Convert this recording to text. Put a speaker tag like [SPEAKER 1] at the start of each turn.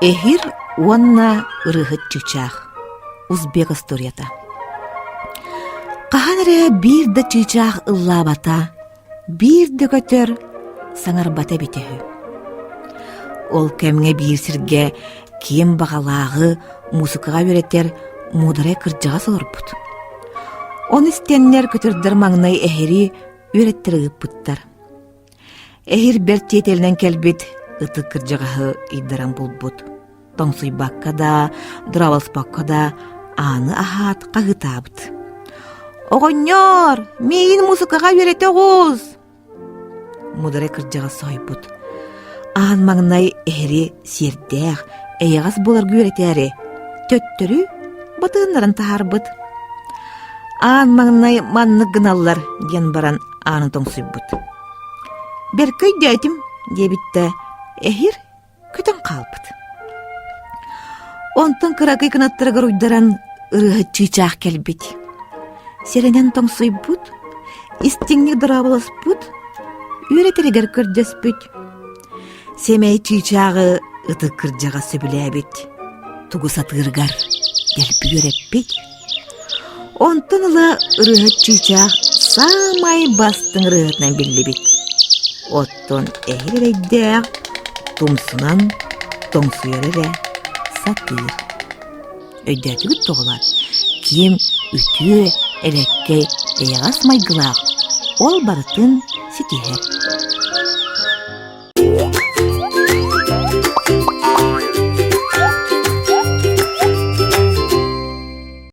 [SPEAKER 1] Эһир уонна ырыаһыт чыычаах. Узбек историята. Хаһан эрэ биир да чыычаах ыллаабата, биир да көтөр саҥарбата эбитэ үһү. Ол кэмҥэ биир сиргэ киэҥ баҕалааҕы муусукаҕа үөрэтэр муударай кырдьаҕас олорбут. Ону истэннэр көтөрдөр маҥнай эһири үөрэттэрэ ыыппыттар. Эһир бэрт тиэтэлинэн кэлбит ытык кырдьаҕаһы ыйдаран булбут. Тоҥсуйбакка да, дураласпакка да ааны аһаат хаһыытаабыт. «Оҕонньоор, миигин муусукаҕа үөрэтэ оҕус!» Муударай кырдьаҕас соһуйбут. Аан маҥнай эһири сиэрдээх, эйэҕэс буоларга үөрэтээри, төттөрү батыһыннаран таһаарбыт. Аан маҥнай маннык гыналлар диэн баран ааны тоҥсуйбут. «Бэркэ өйдөөтүм» диэбит да, эһир көтөн хаалбыт. Онтон кыракый кынаттарыгар уйдаран ырыаһыт чыычаах кэлбит. Сэрэнэн тоҥсуйбут, истиҥник дорооболоспут, үөрэтэригэр көрдөспүт. Сэмэй чыычааҕы ытык кырдьаҕас сөбүлээбит, тугу сатыырыгар дэлби үөрэппит. Онтон ыла ырыаһыт чыычаах саамай бастыҥ ырыаһытынан биллибит. Оттон эһир эрэйдээх тумсунан тоҥсуйар эрэ сатыыр. Өйдөөтүгүт тоҕолор, ким үтүө, элэккэй, эйэҕэс майгылаах, ол барытын ситиһэр.